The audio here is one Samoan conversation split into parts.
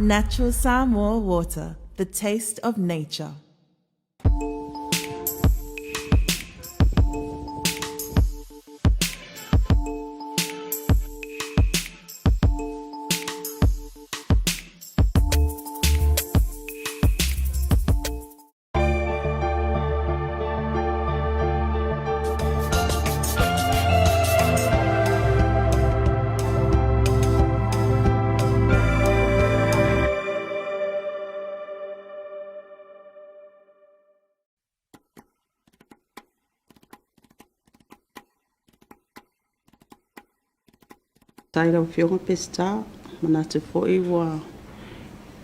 Natural Samoa water, the taste of nature. Faafetai lau Afioga Peseta. Manatu foi ua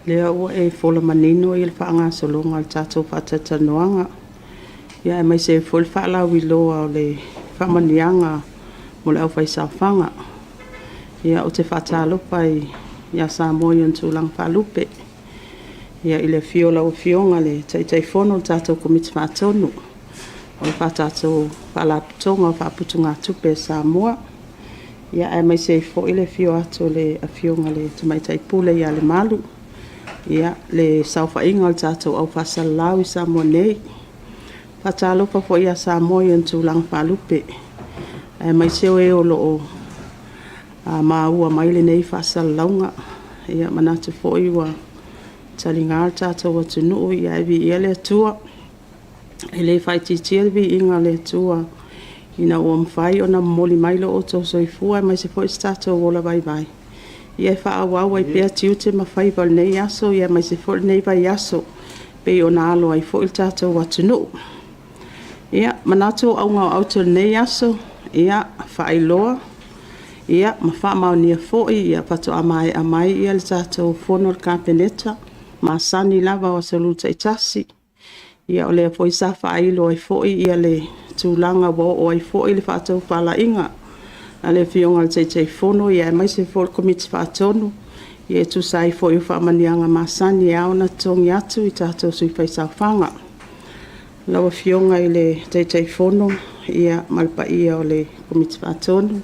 lea ua e fola manino le faagasologa o le tatou faatalatalanoaga, ia aemaise ai foi le faalauiloa o le faamanuiaga mo le aufaisaofaga. Ia ou te faatalofa ia Samoa i ona tulaga faalupe, i le afio o lau Afioga i le Taitaifono o le tatou Komiti Faatonu o le tatou Faalapotopotoga o Faaputugatupe a Samoa, aemaise ai foi le afio atu o le Afioga i le Tamaitai Pule ia Lemalu, le saofaiga a le tatou au faasalalau i Samoa nei. E faatalofa foi ia Samoa i ona tulaga faalupe, aemaise o e o lo o maua mai lenei faasalalauga. E manatu foi ua taliga lo tatou atunuu, ae viia le Atua. E le faaitiitia le viiga o le Atua ina ua mafai ona momoli mai lo outou soifua aemaise foi so tatou ola vaivai e faaauau ai pea tiute ma faiva o lenei aso aemaise foi o lenei vaiaso e pei ona alo ai foi le tatou atunuu. E manatu o auga o lenei aso, ia faailoa ma faamaonia foi faatoa maea mai le tatou Fono a le Kapeneta masani lava o aso Lua taitasi. O lea foi sa faailo ai foi le tulaga ua oo ai foi le faatofalaiga a le Afioga i le Taitaifono aemaise foi o le Komiti Faatonu e tusa ai foi o faamanuiaga masani e ao ona totogi atu i tatou sui faisaofaga. Lau Afioga i le Taitaifono ma le paia o le Komiti Faatonu,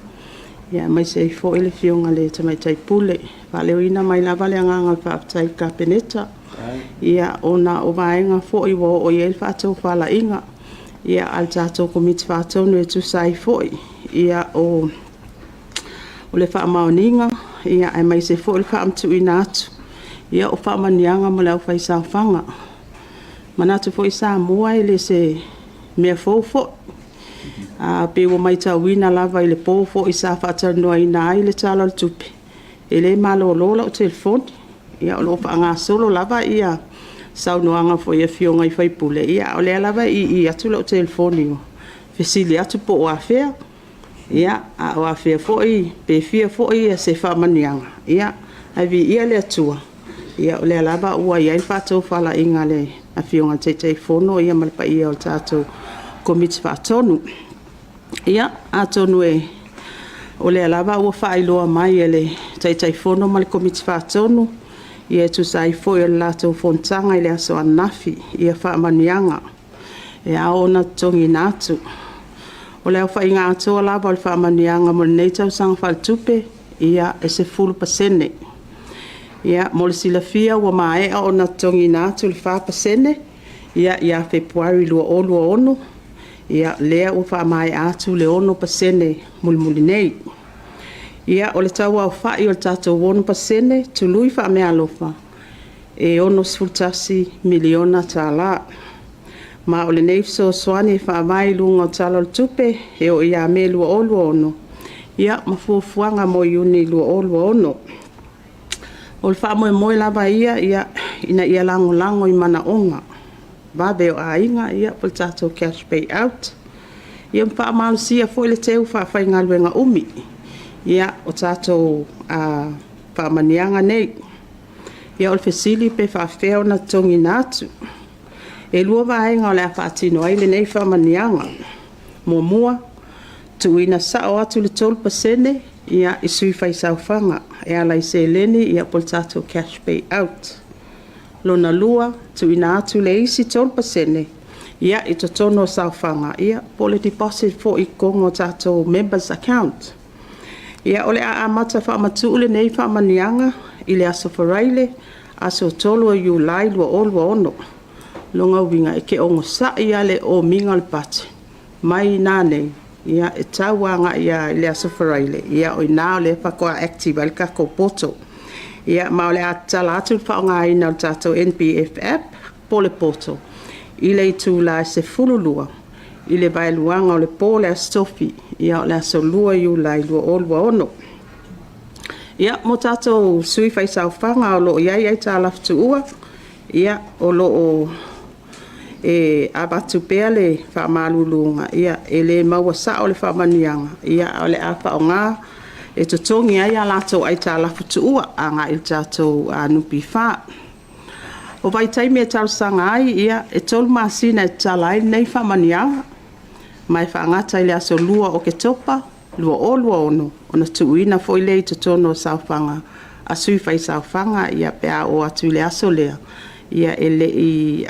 aemaise ai foi le Afioga i le Tamaitai Pule. E faaleoina mai lava le agaga o le faafetai i le Kapeneta ona o vaega foi ua oo i ai le faatofalaiga a le tatou Komiti Faatonu e tusa ai foi o le faamaoniga aemaise foi o le faamatuuina atu o faamanuiaga mo le aufaisaofaga. E manatu foi Samoa e le o se mea fou foi, ae pei ua matauina lava i le po foi sa faatalanoaina ai le Tala o le Tupe, e le malolo lau telefoni. O lo o faagasolo lava saunoaga foi a Afioga i sui usufono, a o lea lava e ii atu lau telefoni e fesili atu po o afea, a o afea foi, pe fia foi se faamanuiaga. Ae viia le Atua o lea lava ua i ai le faatofalaiga a le Afioga i le Taitaifono ma le paia o le tatou Komiti Faatonu. Ia, atonu o lea lava ua faailoa mai e le Taitaifono ma le Komiti Faatonu e tusa ai foi o le latou fonotaga i le aso ananafi faamanuiaga e ao ona totogiina atu. O le aofaiga atoa lava o le faamanuiaga mo lenei tausaga faaletupe, e 10%. Mo le silafia ua maea ona totogiina atu le 4% ia Fepuari 2026, lea ua faamaea atu le 6% mulimuli nei. Ia, o le tau aofai o le tatou 6% tului faameaalofa, e $61 miliona. Ma o lenei fesoasoani e faavae i luga o le Tala o le Tupe e oo ia Me 2026 ma fuafuaga mo Iuni 2026. O le faamoemoe lava ia ina ia lagolago i manaoga vave o aiga po o le tatou cash payout, ia ma faamalosia foi le teu faafaigaluega umi o tatou faamanuiaga nei. Ia, o le fesili pe faapefea ona totogiina atu? E 2 vaega o le a faatino ai lenei faamanuiaga. Muamua, tuuina sao atu le 3% i sui faisaofaga e ala i seleni po o le tatou cash payout. Lona lua, tuuina atu le isi 3% i totonu o saofaga po o le deposit foi i totonu o tatou members account. Ia, o le a amata faamatuu lenei faamanuiaga i le aso Faraile aso 3 o Iulai 2026. O lona uiga, e te onosai lava i le omiga o le budget mai ina nei e tau agai lava i le aso Faraile, o i ina lea faatoa active ai le tatou portal. Ia ma o le a tatala atu le faaaogaina o le tatou NPF App po o le portal i le itula e 12:00 i le vaeluaga o le po o le aso Tofi, o le aso 2 o Iulai 2026. Ia, mo tatou sui faisaofaga o lo o i ai aitalafu tuua, ia, o lo o avatu pea le faamaluluga, e le maua sao le faamanuiaga, ae o le a faaaoga e totogi ai a latou aitalafu tuua agai i le tatou NPF. O vaitaimi e talosaga ai, e 3 masina e tatala ai lenei faamanuiaga, ma e faagata i le aso 2 o Oketopa 2026, ona tuuina foi lea i totonu o saofaga a sui faisaofaga pe a oo atu i le aso lea e le i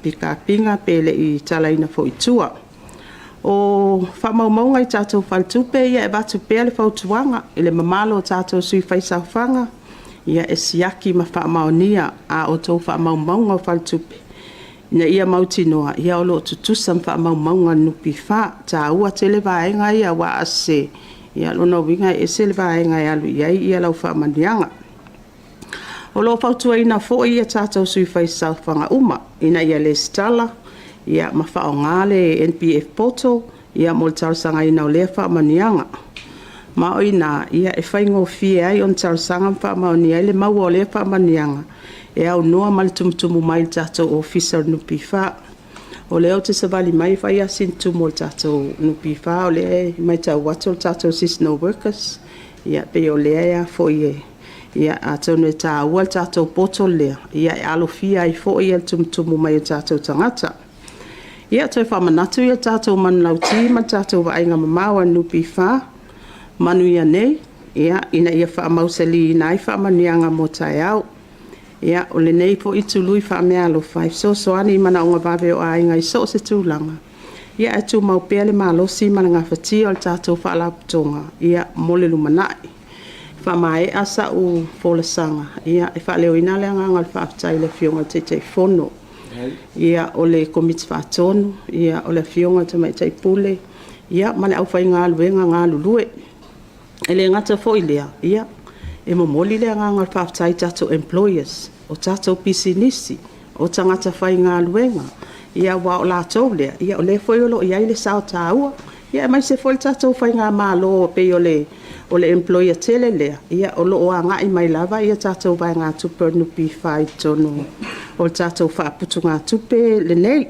pick up ina pe le i talaina foi i tua. O faamaumauga i tatou faletupe, e avatu pea le fautuaga i le mamalu o tatou sui faisaofaga, e siaki ma faamaonia a outou faamaumauga o faletupe, ina ia mautinoa o lo o tutusa ma faamaumauga a le NPF. E taua tele vaega ia, aua a sese, o lona uiga e ese le vaega e alu i ai lau faamanuiaga. O lo o fautuaina foi tatou sui faisaofaga uma ina ia resitala ma faaaoga le NPF Portal mo le talosagaina o lea faamanuiaga. Ma o i ina e faigofie ai ona talosaga ma faamaonia ai le maua o lea faamanuiaga, e aunoa ma le tumutumu mai i le tatou Ofisa o le NPF. O lea ou te savali mai e fai lava sina tumu o le tatou NPF, o lea e matau atu o le tatou seasonal workers, e pei o lea e atonu e taua le tatou portal lea, e alofia ai foi le tumutumu mai o tatou tagata. Ia, toe faamanatu le tatou manulauti ma le tatou vaaiga mamao a le NPF, manuia nei, ina ia faamausaliina ai faamanuiaga mo taeao. O lenei foi tului faameaalofa e fesoasoani i manaoga vave o aiga i so o se tulaga, ae tumau pea le malosi ma le gafatia o le tatou Faalapotopotoga mo le lumanai. E faamaea sau folasaga, e faaleoina le agaga o le faafetai i le Afioga i le Taitaifono, o le Komiti Faatonu, o le Afioga i le Tamaitai Pule ma le aufaigaluega galulue. E le gata foi i lea, e momoli le agaga o le faafetai i tatou employers, o tatou pisinisi, o tagata faigaluega, aua o latou lea o lea foi o lo o i ai le sao taua, aemaise foi o le tatou faigamalo, e pei o le employer tele lea o lo o agai mai lava tatou vaegatupe a le NPF i totonu o le tatou faaputugatupe lenei.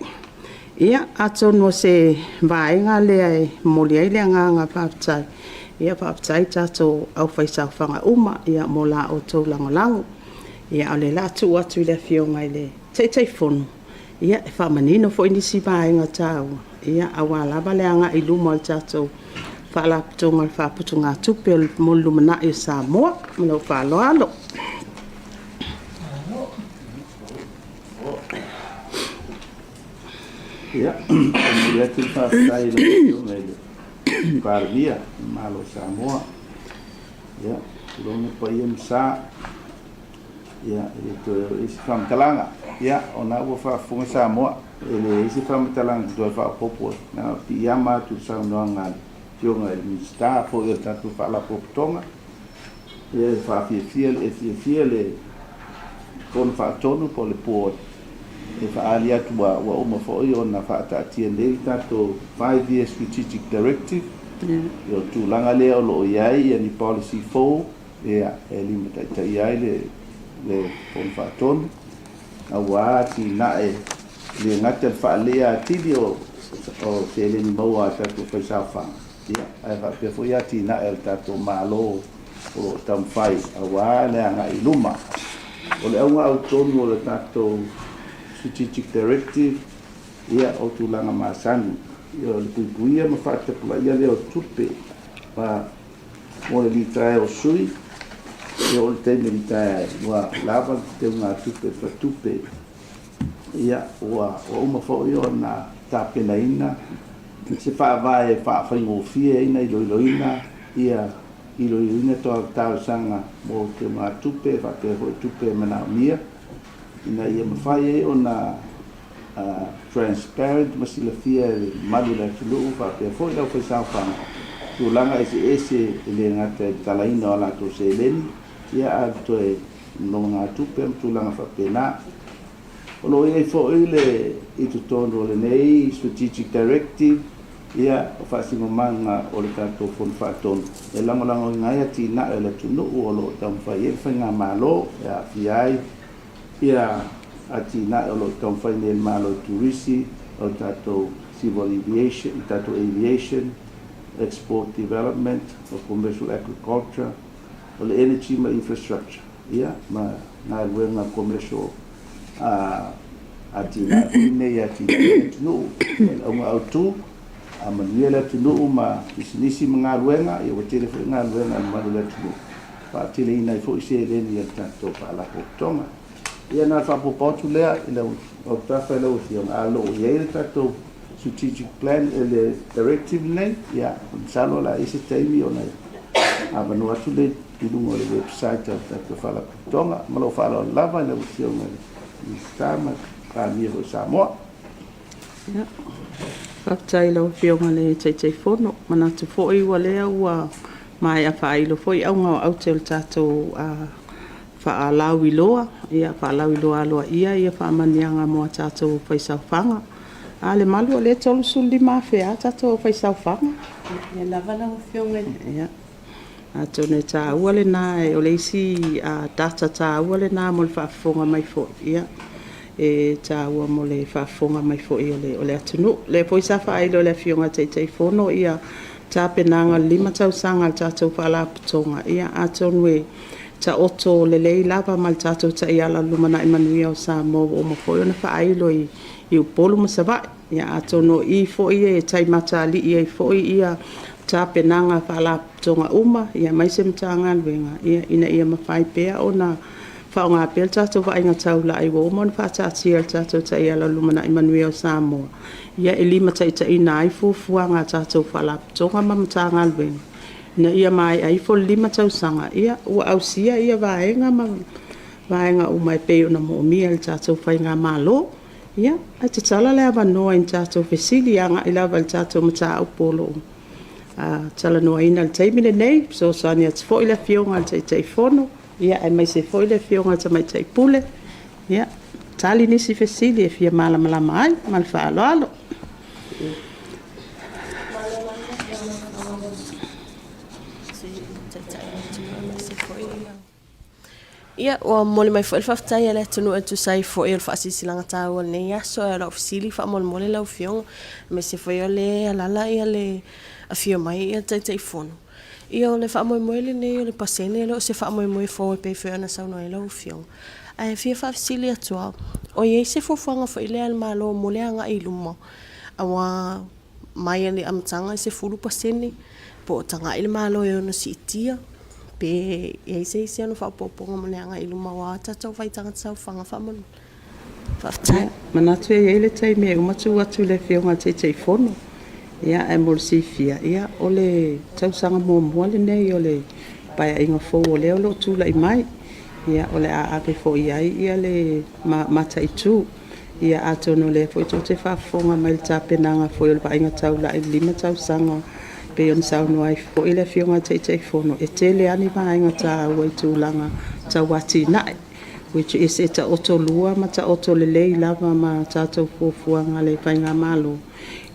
Ia, atonu o se vaega lea e momoli ai le agaga faafetai. Faafetai i tatou aufaisaofaga uma mo la outou lagolago. A o lea o le a tuu atu i le Afioga i le Taitaifono e faamanino foi nisi vaega taua aua lava le agai i luma o le tatou Faalapotopotoga o le Faaputugatupe mo le Lumanai o Samoa. Ma lou faaaloalo. Ia, e momoli atu le faafetai i lau Afioga i le Palemia o le Malo o Samoa. Ia, tulou paia ma sa, ia, e le toe oo i ai se faamatalaga. Ia, o lena ua faafofoga Samoa, e leai se faamatalaga e toe faaopoopo, na ona piiama atu i le saunoaga a le Afioga i le Minisita foi o le tatou Faalapotopotoga. Ia, e faafiafia, e fiafia le Fono Faatonu po o le Board e faaali atu ua uma foi ona faataatia nei le tatou 5-year strategic directive. O le tulaga lea o lo o i ai ni policy fou e limataitaia ai le Fono Faatonu aua atinae, e le gata i le faaleleia atili o seleni maua a tatou faisaofaga, ae faapea foi atinae a le tatou Malo o lo o taumafai aua le agai i luma. O le auga autonu o le tatou strategic directive, ia, o tulaga masani, o le puipuia ma faatapulaia lea o tupe mo le litaea o sui, e oo i le taimi e litaea ai ua lava le teugatupe faletupe. Ia, ua uma foi ona tapenaina se faavae e faafaigofie ai ona iloiloina ia iloiloina talosaga mo teugatupe faapea foi tupe e manaomia. ina ia mafai ai ona transparent ma silafia e le mamalu o le atunuu faapea foi le aufaisaofaga tulaga eseese e le gata i le talaina o a latou seleni, ia a o le toe nonogatupe ma tulaga faapena. O lo o i ai foi le i totonu o lenei Strategic Directive ia o faasinomaga o le tatou Fono Faatonu e lagolagoina ai atinae o le atunuu o lo o taumafai ai le Faigamalo e aafia ai ia atinae o lo o taumafai nei e le Malo i turisi, o le tatou civil aviation, le tatou aviation, export development, o commercial agriculture, o le energy ma infrastructure, ia ma galuega commercial a atinae foi nei e atinae ai le atunuu. O le auga autu, a manuia le atunuu ma pisinisi ma galuega, ia ua tele foi galuega a le mamalu o le atunuu, faateleina ai foi seleni a le tatou Faalapotopotoga. Ia na o le faaopoopo atu lea i lau autafa i lau Afioga, ae o lo o i ai le tatou strategic plan, le directive lenei, ia masalo o le a i ai se taimi ona avanoa atu lea i luga o le website a le tatou Faalapotopotoga. Ma lou faaaloalo lava i lau Afioga i le Minisita ma le Palemia foi o Samoa. Ia, faafetai i lau Afioga i le Taitaifono. Manatu foi ua lea ua maea faailo foi auga o aute o le tatou faalauiloa, ia faalauiloa aloaia ia faamanuiaga mo a tatou faisaofaga. A Lemalu o lea e 35,000 lava tatou aufaisaofaga. Ia lava lau Afioga i le. Ia. Atonu e taua lena, o le isi data taua lena mo le faafofoga mai foi, ia, e taua mo le faafofoga mai foi o le atunuu. O lea foi sa faailo e le Afioga i le Taitaifono tapenaga o le 5 tausaga a le tatou Faalapotopotoga, ia atonu e taoto lelei lava ma le tatou Taiala o le Lumanai Manuia o Samoa ua uma foi ona faailo i Upolu ma Savaii. Ia atonu o i foi e taimatalii ai foi tapenaga a Faalapotopotoga uma aemaise Matagaluega ina ia mafai pea ona faaaoga pea le tatou vaaiga taulai ua uma ona faataatia e le tatou Taiala o le Lumanai Manuia o Samoa, e limataitaiina ai fuafuaga a tatou Faalapotopotoga ma Matagaluega ina ia maea ifo le 5 tausaga ua ausia vaega ma vaega uma e pei ona moomia e le tatou faigamalo. Ia, ae tatala le avanoa i ni tatou fesili agai lava i le tatou mataupu o lo o talanoaina i le taimi lenei. E fesoasoani atu foi le Afioga i le Taitaifono aemaise foi le Afioga i le Tamaitai Pule e tali nisi fesili e fia malamalama ai. Ma le faaaloalo. Ia, ua momoli mai foi le faafetai a le atunuu e tusa ai foi o le faasilasilaga taua o lenei aso. Ae o lau fesili faamolemole lau Afioga, aemaise foi o lea e alaala le afio mai le Taitaifono. Ia, o le faamoemoe lenei o le pasene, e le o se faamoemoe fou e pei foi ona saunoa ai lau Afioga. Ae fia faafesili atu lava, o i ai se fuafuaga foi lea a le Malo mo le agai i luma, aua mai le amataga e 10% po o tagai le Malo e ono siitia pe i ai se isi ono faaopoopoga mo le agai i luma aua tatou fai tagata saofaga faamolemole. Faafetai. Ia, manatu e i ai le taimi e uma tuu atu i le Afioga i le Taitaifono. Ia, ae mo le silafia, ia, o le tausaga muamua lenei o le Paeaiga fou o lea o lo o tulai mai. Ia, o le a ave foi i ai le mataitu. Ia atonu o lea foi tou te faafofoga mai i le tapenaga foi o le vaaiga taulai i le 5 tausaga e pei ona saunoa ai foi le Afioga i le Taitaifono, e tele lava ni vaega taua i tulaga tau atinae, which is e taoto lua ma taoto lelei lava ma tatou fuafuaga a le faigamalo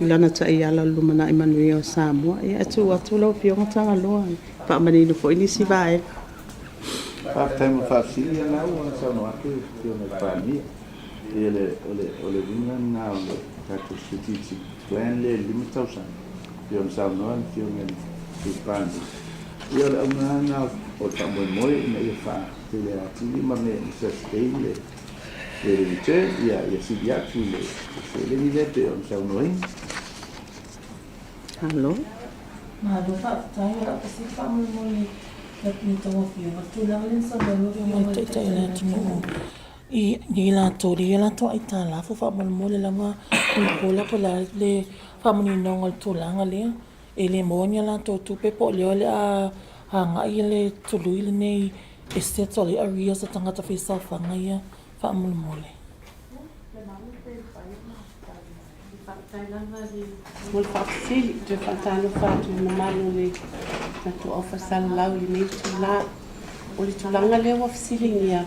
i lana taiala o le lumanai manuia o Samoa. Ia e tuu atu lau Afioga Tagaloa e faamanino foi nisi vaega. Faafetai mo le faafesili, ia la ua saunoa atu le Afioga i le Palemia. Pei o le, o le, o le uiga lena o le tatou strategic plan lea i le 5 tausaga, pei ona saunoa le Afioga i le Sui Palemia. Ia o le auga lava lena o le faamoemoe ina ia faatele atili ma sustain le le return, ia, ia sili atu i le seleni lea pei ona saunoaina. Malo. Malo faafetai. O lau fesili faamolemole i tou afioga, tulaga lea na saunoa ai lau afioga i le Taitai o le atunuu i latou lea e i ai a latou aitalafu faamolemole lava pula po o le a le faamaninoga o le tulaga lea. E le maua ni a latou tupe po o lea o le a agai le tului lenei e settle ai arrears a tagata faisaofaga ia. Faamolemole. Faafetai lava mo le faafesili. Toe faatalofa atu i le mamalu o le tatou aufaisalalaui i lenei itula. O le tulaga lea ua fesiligia,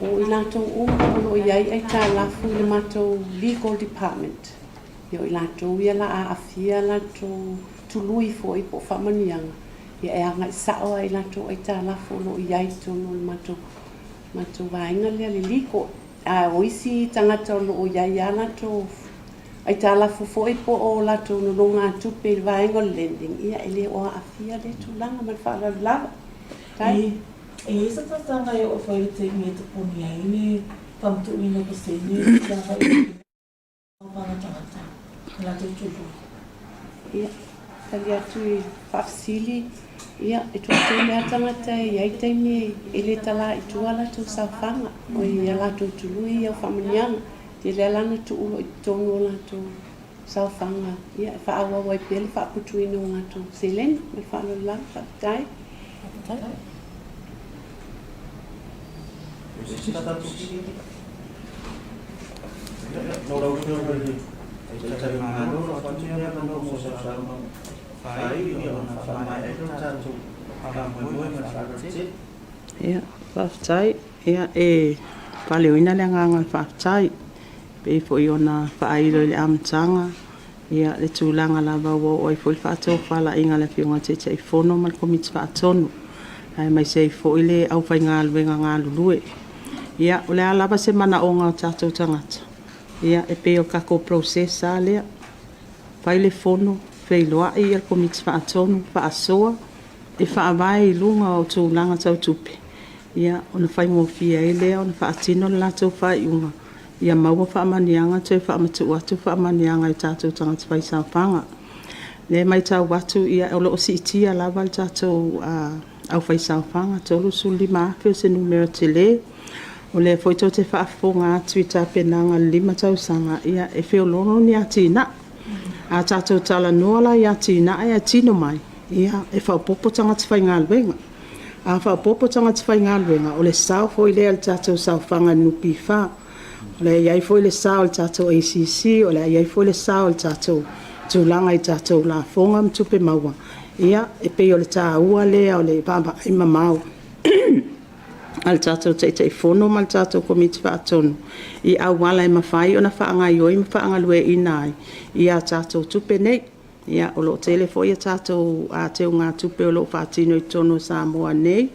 o i latou uma o lo o i ai aitalafu i le matou Legal Department, ia o i latou ia la a aafia latou tului foi po o faamanuiaga, ia e agai sao lava i latou aitalafu o lo o i ai i totonu o le matou matou vaega lea le legal. A o isi tagata o lo o i ai lava latou aitalafu foi po o latou nonogatupe i le vaega o le lending, ia e le o aafia lea tulaga. Ma le faaaloalo lava. Faafetai. E i ai se talosaga e oo foi i le taimi e totogi ai le faamatuuina o pasene i le agai i le Paga tagata i latou tului. Ia, tali atu i faafesili, ia, e toatele lava tagata e i ai taimi e le tala i tua a latou saofaga, oi a latou tului ia o faamanuiaga. E tele lava la ona tuu loa i totonu o latou saofaga, ia, e faaauau ai pea le faaputuina o latou seleni. Ma le faaaloalo lava. Faafetai. Faafetai. Ia, faafetai. Ia, e faaleoina le agaga o le faafetai, pei foi ona faailo i le amataga ia le tulaga lava ua oo ai foi le faatofalaiga a le Afioga i le Taitaifono ma le Komiti Faatonu, aemaise ai foi le aufaigaluega galulue. Ia, o le a lava se manaoga o tatou tagata, ia e pei o le tatou process lava lea, fai le fono, feiloai le Komiti Faatonu faasoa, e faavae i luga o tulaga tau tupe, ona faigofie ai lea ona faatino le latou faaiuga, ia maua faamanuiaga toe faamatuu atu faamanuiaga i tatou tagata faisaofaga. O lea e matau atu o lo o siitia lava le tatou aufaisaofaga, 35,000 o se numera tele. O lea foi tou te faafofoga atu i tapenaga o le 5 tausaga, e feoloolo ni atinae. A tatou talanoa la i atinae ae tino mai, e faaopoopo tagata faigaluega. A faaopoopo tagata faigaluega, o le sao foi lea i le tatou saofaga a le NPF, o le a i ai foi le sao i le tatou ACC, o le a i ai foi le sao i le tatou tulaga i tatou lafoga ma tupe maua. Ia, e pei o le taua lea o le vaavaai mamao a le tatou Taitaifono ma le tatou Komiti Faatonu i auala e mafai ona faagaoioi ma faagalueaiina ai a tatou tupe nei. Ia, o lo o tele foi a tatou teugatupe o lo o faatino i totonu o Samoa nei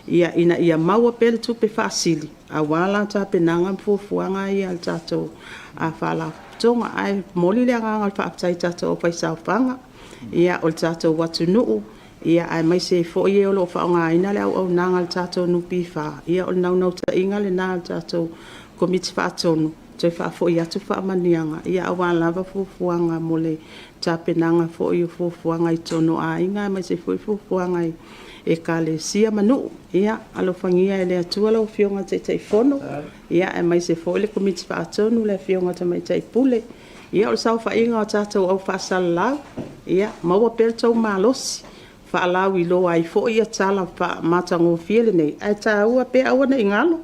ina ia maua pea le tupe faasili aua la tapenaga ma fuafuaga ia a le tatou Faalapotopotoga. Ae momoli le agaga o le faafetai i le tatou aufaisaofaga, o le tatou atunuu, aemaise ai foi e o lo o faaaogaina le auaunaga a le tatou NPF. Ia o le naunautaiga lena o le tatou Komiti Faatonu, toe faafoi atu faamanuiaga aua lava fuafuaga mo le tapenaga foi o fuafuaga i totonu o aiga aemaise foi fuafuaga i Ekalesia ma nuu. Ia alofagia e le Atua lau Afioga i le Taitaifono, aemaise foi le Komiti Faatonu, le Afioga i le Tamaitai Pule. Ia o le saofaiga a tatou au faasalalau, ia maua pea lo outou malosi e faalauiloa ai foi tala matagofie lenei, ae taua pea, aua ne i galo,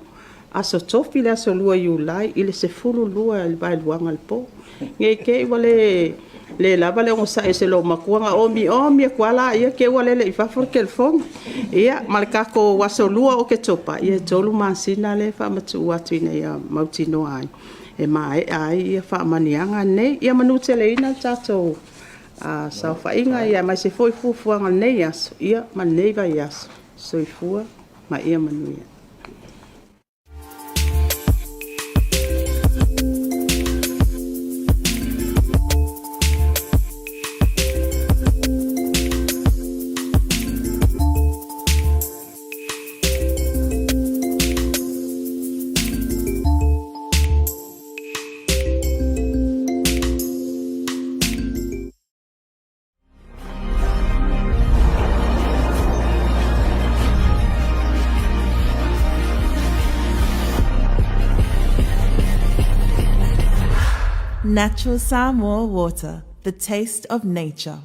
Aso Tofi le aso 2 Iulai i le 12 i le vaeluaga o le po. Ne i te i ua le lava le onosai a se loomatua ona omiomi atu lava lea te i ua lele i fafo le telefoni. Ia, ma le tatou aso 2 o Oketopa, ia e 3 masina lea e faamatuu atu ina ia mautinoa ai e maea ai faamanuiaga nei. Ia manuteleina le tatou saofaiga aemaise foi fuafuaga o lenei aso ma lenei vaiaso. Soifua ma ia manuia. Natural Samoa Water, the taste of nature.